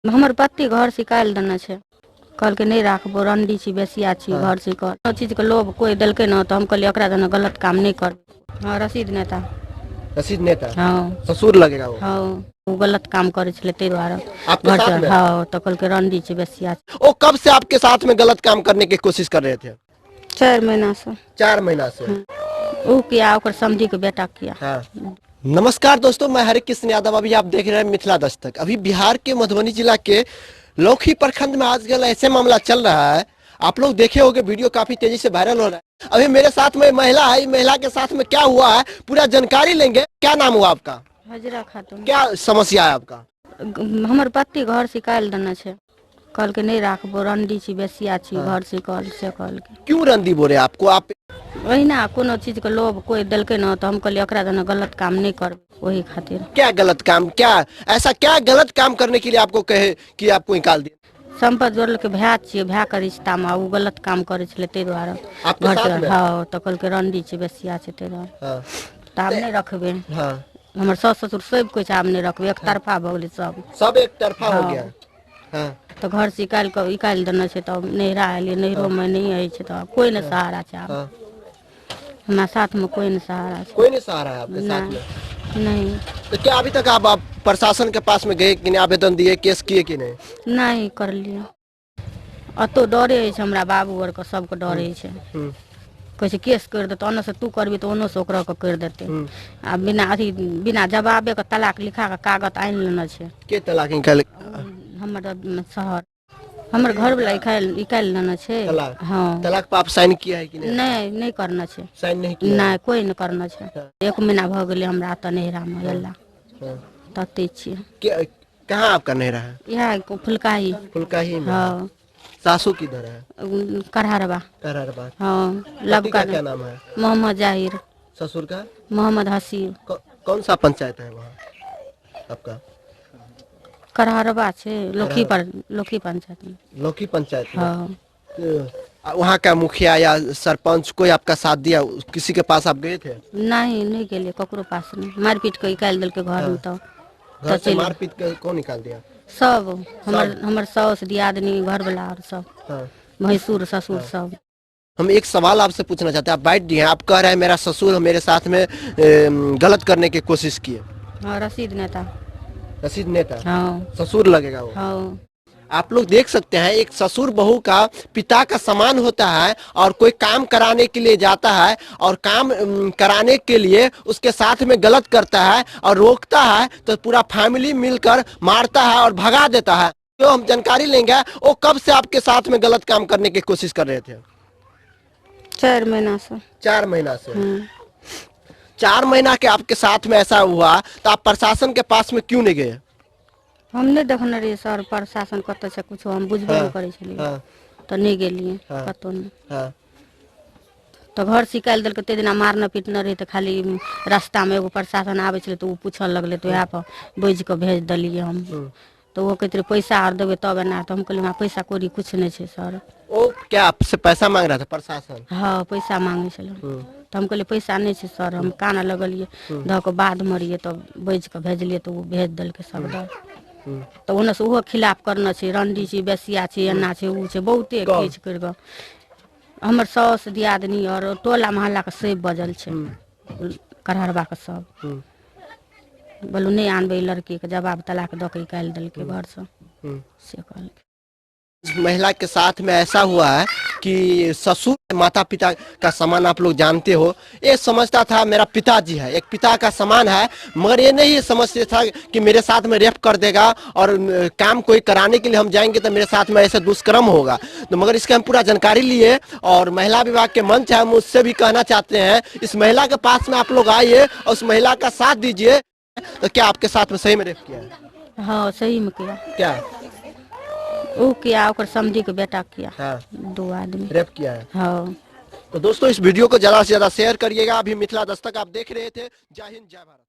हमर पति घर से निकालि देने छै। कहलकै नहि राखबो, रंडी छी, बेसिया छी, घर से कर। कोनो चीजके लोभ कोइ देलकै ने तऽ हम कहलियै ओकरा जेना गलत काम नहि कर। हाँ, रसीद नेता। रसीद नेता? हाँ। ससुर लगेगा वो? हाँ, वो गलत काम करे छलै ताहि दुआरे। आपके घर साथ से में? हाँ, तऽ कहलकै रंडी छी, बेसिया छी। वो कब से आपके साथ में गलत काम करने की कोशिश कर रहे थे? 4 महीना से। 4 महीना से। ऊ किया, ओकर समधी के बेटा किया। हाँ। नमस्कार दोस्तों, मैं हरिकृष्ण यादव, अभी आप देख रहे हैं मिथिला दस्तक। अभी बिहार के मधुबनी जिला के लौकही प्रखंड में आजकल ऐसे मामला चल रहा है, आप लोग देखे होंगे, वीडियो काफी तेजी से वायरल हो रहा है। अभी मेरे साथ में महिला है, महिला के साथ में क्या हुआ है पूरा जानकारी लेंगे। क्या नाम हुआ आपका? हजरा खातून। क्या समस्या है आपका? हमर पति घर से निकालि देने छै। कहलकै नहि राखबो, रंडी छी, बेसिया छी, घर से कहल से कहलकै। क्यों रंडी बोले आपको? आप ओहिना कोनो चीज के लोभ कोइ देलकै ने तऽ हम कहलियै ओकरा जेना गलत काम नहि करबै, ओही खातिर। क्या गलत काम? क्या ऐसा क्या गलत काम करने के लिए आपको कहे कि आपको निकाल दिया? संपत जोड़लकै, भाय छियै, भाय के रिश्ता मे ओ गलत काम करै छलै ताहि दुआरे। आपके घर साथ से में? हाँ, तऽ कहलकै रंडी छी, बेसिया छै, ताहि दुआरे। हाँ। तऽ आब नहि रखबै। हाँ। हमर सास ससुर सब कहै छै आब नहि रखबै, एक तरफा भऽ गेलै सब। सब एक तरफा हो हाँ। गया। हाँ। तऽ घर से निकालि कऽ निकालि देने छै, तब नैहरा एलियै, नैहरोमे नहि होइ छै, तऽ कोइ नहि सहारा छै आब। हाँ। हमरा साथमे कोइ नहि सहारा छै। कोई नहीं सहारा है आपके साथ में? नहीं। तो क्या अभी तक आप प्रशासन के पास में गए कि नहीं, आवेदन दिए, केस किए कि नहीं? नहीं करलिए। अतो डरे होइ छै हमरा, बाबू आरके सबके डर होइ छै। कहै छै केस करि देतौ, ओन्ने से तू करबी तऽ ओन्नो से ओकरा के करि देतै। आ बिना अथी बिना जवाबे के तलाक लिखा के कागज आनि लेने छै। के तलाक निकाल? हमर शहर, हमर घर वाला निकालि लेने छै। तलाक? हाँ। तलाक पर आप साइन किया है कि नहीं? नहीं, नहीं करना छै। साइन नहीं किया? नहीं, कोई नहीं करना छै। हाँ। 1 महीना भऽ गेलै हमरा तऽ नैहरामे अयला। हाँ। तते छियै। कहाँ आपका नैहरा है? यहाँ फुलकाही। फुलकाही में। हाँ। सासू किधर है? करहरबा। करहरबा। हाँ, पति लबका का क्या नाम है? मोहम्मद जाहिर। ससुर का? मोहम्मद हसीब। कौन सा पंचायत है वहाँ आपका? करहरबा छे, लोखी पर, लोखी पंचायत में। लोखी पंचायत में। हाँ। तो, वहाँ का मुखिया या सरपंच कोई आपका साथ दिया? किसी के पास आप गए थे? नहीं, नहीं गेलिए, ककरो पास नहीं। मारपीट के निकालि देलकै घर में। तो घर से चलि मारपीट के कौन निकाल दिया? सब, सब? हमर साउस दियादनी घर वाला और सब। हाँ। भैंसुर ससुर हाँ। सब। हम एक सवाल आपसे पूछना चाहते हैं, आप बैठ दिए हैं, आप कह रहे हैं मेरा ससुर मेरे साथ में गलत करने की कोशिश किए। हाँ, रसीद नेता। रसीद नेता? हाँ। ससुर लगेगा वो? हाँ। आप लोग देख सकते हैं, एक ससुर बहू का पिता का समान होता है और कोई काम कराने के लिए जाता है और काम कराने के लिए उसके साथ में गलत करता है और रोकता है तो पूरा फैमिली मिलकर मारता है और भगा देता है। तो हम जानकारी लेंगे, वो कब से आपके साथ में गलत काम करने की कोशिश कर रहे थे? 4 महीना से। 4 महीना से। 4 महीना के आपके साथ में ऐसा हुआ तो आप प्रशासन के पास में क्यों नहीं गए? हम नहीं देखने रहिए सर, प्रशासन कतऽ छै कुछो हम बुझबे हाँ, नहि करै छलियै। हाँ। तऽ नहि गेलियै हाँ। कतौ नहि। हाँ। तऽ घर से निकालि देलकै, ताहि दिना मारने पीटने रही तऽ खाली रास्तामे एगो प्रशासन आबै छलै तऽ ओ पूछऽ लगलै, तऽ वएह पर बाजि कऽ भेज देलियै हम। तऽ ओ कहैत रहै पैसा आर देबै तब एना, तऽ हम कहलियै हमरा पैसा कौड़ी कुछ नहि छै सर। ओ क्या आपसे पैसा मांग रहा था प्रशासन? हाँ, पैसा मांगै छलै। तऽ हम कहलियै पैसा नहि छै सर, हम कानऽ लगलियै, धऽ कऽ बाध मरियै, तब बाजि कऽ भेजलियै तऽ ओ भेज देलकै सब दऽ। तऽ ओन्ने से ओहो खिलाफ करने छै, रंडी छै, बेसिया छै, एना छै, ओ छै, बहुते किछु करि कऽ। हमर साउस दियादनी आओर टोला मोहल्लाके सब बजल छै, करहरबाके सब। बोलू नहि आनबै लड़कीके, जवाब तलाक दऽ कऽ निकालि देलकै घरसँ, से कहलकै। इस महिला के साथ में ऐसा हुआ है कि ससुर माता पिता का समान आप लोग जानते हो, ये समझता था मेरा पिताजी है, एक पिता का समान है, मगर ये नहीं समझते था कि मेरे साथ में रेप कर देगा और काम कोई कराने के लिए हम जाएंगे तो मेरे साथ में ऐसे दुष्कर्म होगा। तो मगर इसका हम पूरा जानकारी लिए और महिला विभाग के मंच है, हम उससे भी कहना चाहते हैं इस महिला के पास में आप लोग आइए और उस महिला का साथ दीजिए। तो क्या आपके साथ में सही में रेप किया है? हाँ, सही में किया। क्या? वो किया, ओकर समधी के बेटा किया। हाँ। 2 आदमी रेप किया है। हाँ। तो दोस्तों इस वीडियो को ज्यादा से ज्यादा शेयर करिएगा। अभी मिथिला दस्तक आप देख रहे थे। जय हिंद, जय भारत।